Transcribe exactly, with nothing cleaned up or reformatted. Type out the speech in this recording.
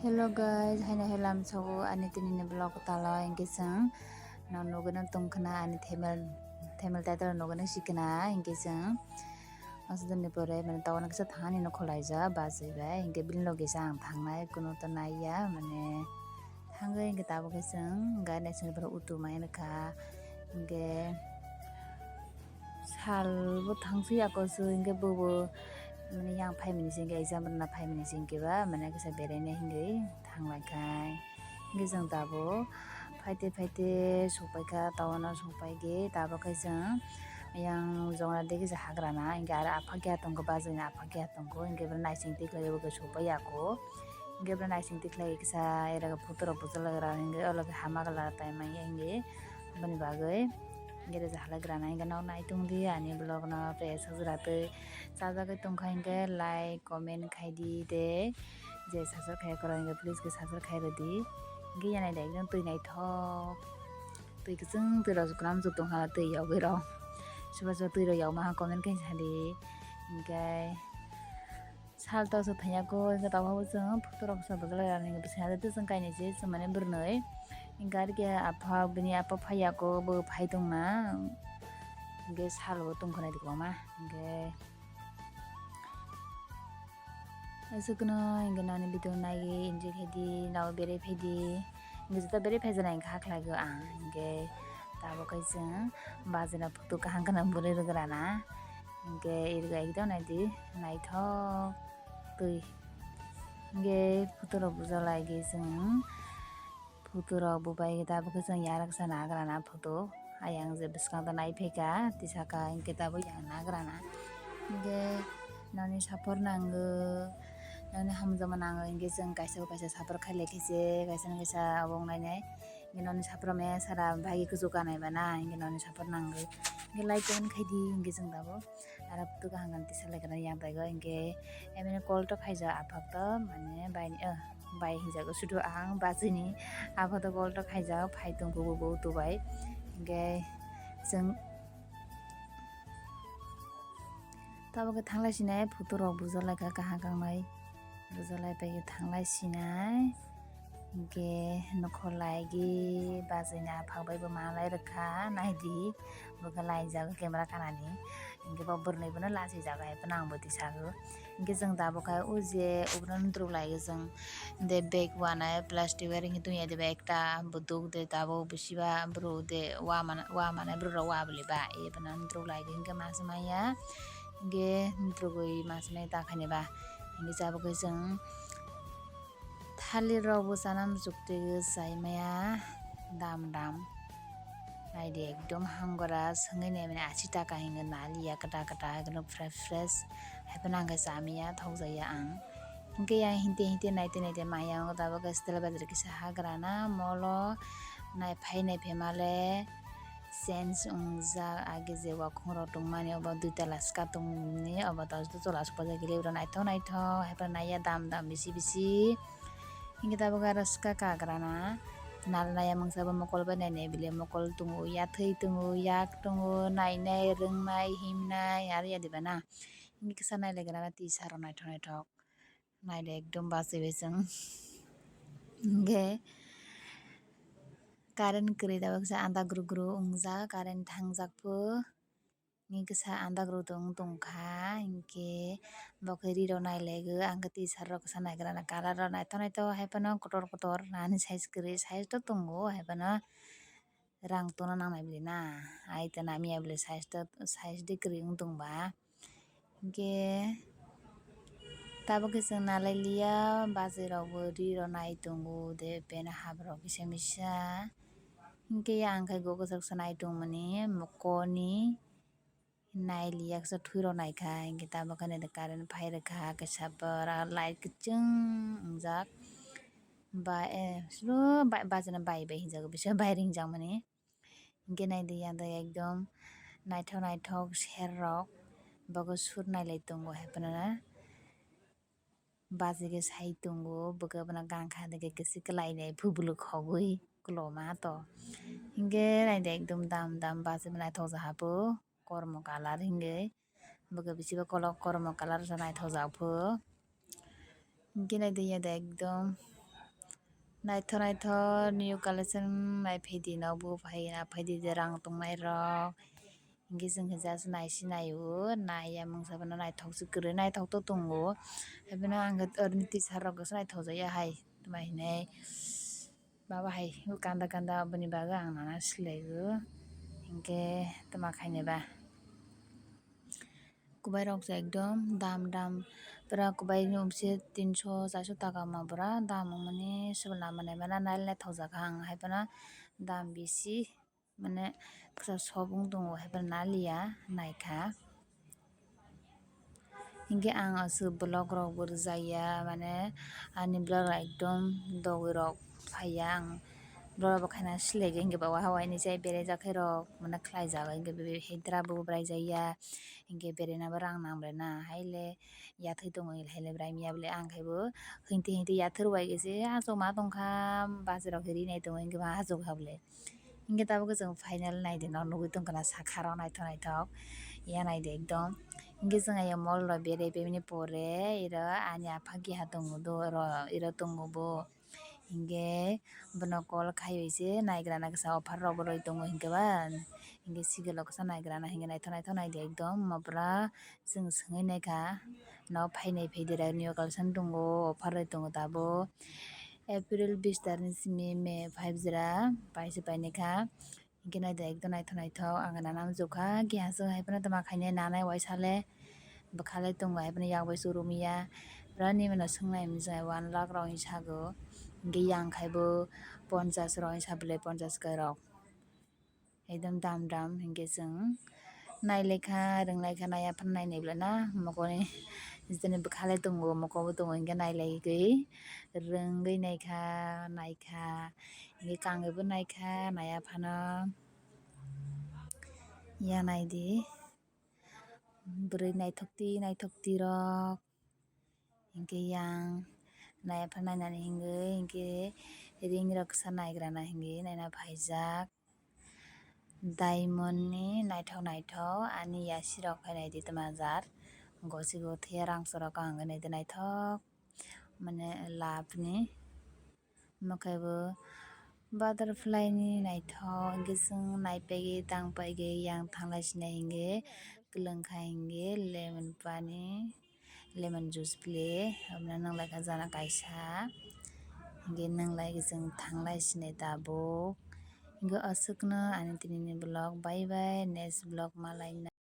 Hello guys, haino helam sogo ani tini ni vlog talo, hinkhe chwng no nugwi no tongkhna ani thumbnail, thumbnail title nugwi no sikhna, hinkhe chwng aswk din ni pore mane tabuk no kisa thani no khwlaijak bachwi bai, hinkhe bini loge se ang thangnai, kunu to naiya mane thangwi hinkhe tabuk khe chwng gari naisingni pore utu mai rwkha, hinkhe sal bo thangsi ako se hinkhe bobo mane yang phaimani se hinkhe exam rwna phaimani se hinkhe ba mane kisa beraina hinkhe thanglaikha. Hinkhe chwng tabuk phaite phaite sokpaikha, town o sokpaikhe tabuk khe chwng yang jongla digi se hagrana hinkhe aro aphakya tongkha, bachwini aphakya tongkha hinkhe bono naising tikhlaiwi bo khe sokpai ako. Hinkhe bono naising tikhlai kisa era photo rok buchalagra hinkhe o logey hama kalar tai manya hinkhe aboni bagwi. Hinkhe rwja halai grana hinkhe nok nai tongdi ani vlog no tei sajra twi chajagwi tongkha hinkhe like comment khaidi tei je subscribe khaiya kwrwi hinkhe please khe subscribe khai rwdi. Hinkhe yanai da ekdom twi naithok twi kwchwng twi rok kwlam chwng tongkha twi yogwi rok soba soba twi rok yokma comment khe sadi hinkhe. Sal tok se thaiya ko, hinkhe tabuk bo chwng photo rok se bwchalagra hinkhe bwskango tei chwng kainwi se chwng mane bwrwnwi. Hinkhe arokhe aphak bini apa phaiya ko, bo phai tongna. Hinkhe sal bo tongkha naidi kwbangma. Hinkhe aswk no hinkhe nani video naiwi enjoy khaidi, nabo berai phaidi. Hinkhe joto berai phaijaknai hinkhe hakhlai o ang. Hinkhe tabuk khe chwng bachwina photo kaham kheno bwrwi rwgrana. Hinkhe irwgwi ekdom naidi naithok twi. Hinkhe photo rok bujalaigwi chwng photo rok bubaigwi tabuk khe chwng yarak sa nagrana photo. Ayang je bwskango naiphaikha tisaka hinkhe tabuk yang nagrana. Hinkhe noni support nango, noni hamjakma nango hinkhe chwng kaisa bo kaisa support khailai khe se kaisa no kaisa obo wnglainai. Hinkhe noni support maya sara bhai kuchuk kanai bana hinkhe noni support nango. Hinkhe like comment khaidi hinkhe chwng tabuk. Aro photo kaham kaham tisa lai kana yang taigo hinkhe emini call to khaijak aphak to mane bai ni, oh, bai hinjago sudu ang bachwini aphak to call to khaijak phai tongkho bo bo utu bai hinkhe chwng tabuk khe thanglai sinai photo rok bujalaikha kaham kaham bai. Rwjalai pai thanglai sinai. Hinkhe nokholai gi bachwini aphak bai bo manlai rwkha, naidi bo khe laijak camera kanani. Hinkhe bo bwrwnwi bono lachijak hai phano ang bo twi sago. Hinkhe chwng tabuk khe o je ugrano druklai o chwng de bag wanai plastic o ring tongya de bag ta buduk de tabuk bisiba bwrwi de wa manai bwrwi rok wa bwlwi ba e phano druklai o hinkhe masa manya. Hinkhe drugwi masa manya ta khaini ba. Hinkhe tabuk khe chwng thalir rok bo chana muchuk twi chai maya dam dam. Naidi ekdom hangora swngwi naimani ashi taka hinwi naliya kwtal kwtal ekdom fresh fresh. Haiphano ang khe chamaya thokjakya ang. Hinkhe yang hinte hinte naite naite maya tabuk khe style bazar kisa hagrana molo naiphai naiphaima le. Change wngjak age je wakhungrok tongmani obo dui tala swkang tongmani obo tola swkang gili naithok naithok haiphano naiya dam dam bisi bisi hinkhe tabuk aro swkang kagrana nal naiya mungsa bo mokol bai nainai bile mokol tongo yathwi tongo yak tongo nainai rwngnai himnai aro yadibana hinkhe kisa nailaigrana tisa rok naithok naithok. Naidi ekdom bachwi bai chwng. Hinkhe current kwrwi tabuk kisa anda gru gru wngjak current thangjak phu. Hinkhe kisa anda gru tong tongkha hinkhe bo khe ri rok nailaigo ang khe twi sar rok kisa naigra na colour rok naithok naithok haiphano kotor kotor nani size kwrwi size to tongo haiphano rang tongna nangnai bwlwi na ai to namiya bwlwi size to size de kwrwi wng tongba. Hinkhe tabuk khe chwng nalai liya bachwi rokbo ri rok nai tongo de pant half rok kisa misa hinkhe ang khe go kwchak se nai tongmani mokol ni nai liya kisa thwi rok naikha hinkhe tabuk khe naidi current phai rwkha kisa light kwchwng wngjak ba slo bachana bai bai hinjago bisingo bai ringjakmani. Hinkhe naidi yadai ekdom naithok naithok ser rok bogo sur nailai tongo haiphano na bachwi khe sai tongo bwkha bono gankha digi kwchwk kwlainai phubuluk khogwi kwloma to hinkhe naidi ekdom dam dam bachwi naithok ja hapho kormo colour hinkhe. Bwkha bisingo kolok kormo colour se naithok jak phu. Hinkhe naidi yada ekdom Naithok naithok new collection nai phaidi, no bo phai na phaidi de rang tongnai rok. Hinkhe chwng khe just nai si nai o, nai ya mungsa bono naithok se kwrwi naithok to tongo. Haibeno ang khe oroni tisa rok se naithok jak ya hai, tma hinai baba hai kanda kanda boni bagwi ang nana silai o. Hinkhe tma khainai ba. Kwbai rok se ekdom dam dam, pura kwbai ni umse tinso charso taka ma pura dam wngmani swbana manai mano nal naithok jak ang hai phano dam bisi mane kisa sobung tongo hai phano nal ya naikha. Hinkhe ang aswk vlog rok bo rwjak ya mane ani vlog rok ekdom dogwi rok phaiya ang vlog rok bo khaina selek ya hinkhe ba waha waini chai berai jak khe rok mane khlai jak hinkhe hitra bo berai jak ya. Hinkhe beraina bo rang nang bai na haile yathai tongo haile brai manya bole ang khe bo hinti hinti yathar bai khe se achuk ma tongkha bachai rok khe rinai tongo hinkhe ma achuk kha bole. Hinkhe tabuk khe chwng final naidi no nugwi tongkha na sakha rok naithok naithok ya naidi ekdom. Hinkhe chwng aya mall rok berai phaimani pore iro ani apha keha tongo do oro iro tongo bo. Hinkhe bono call khai se naigra na kisa offer rok bo rwi tongo hinkhe ba hinkhe sikilo kisa naigra na hinkhe naithok naithok naidi ekdom mopra chwng swngwi naikha no phainai phaidi rok new collection tongo offer rwi tongo tabuk April bis tarikni simi May five jora paisa painai kha. Hinkhe naidi ekdom naithok naithok ang nana muchukha keha se hai phano tma khainai nanai waisa le bwkha le tongo hai phano yak bai churumya. Pura nini no swngnai mwnjai one lakh rok hinwi sago hinkhe yang khai bo ponchash rok hinwi sa bwlai ponchash kai rok ekdom dam dam hinkhe chwng nailaikha rwnglaikha naiya phano nainai bwlai na mokoni jotoni bwkha le tongo moko bo tongo hinkhe nailaigwi rwngwi naikha naikha. Hinkhe kangwi bo naikha naiya phano ya naidi bwrwi naithok ti naithok ti rok hinkhe yang naiya phano nainani hinkhe ring rok kisa naigra na hinkhe naina phaijak. Diamond ni naithok naithok ani yasi rok khai naidi tma jar gosigo thwiya rangchak rok ang naidi naithok mane love ni mokhe bo butterfly ni naithok hinkhe chwng naipaigwi tangpaigwi yang thanglai sinai hinkhe kwlwng kha hinkhe lemon pani. Lemon juice pili omo nwnglai kha jana kaisa hinkhe nwnglai khe chwng thanglai sinai tabuk hinkhe aswkno ani tini ni vlog bye bye next vlog malai.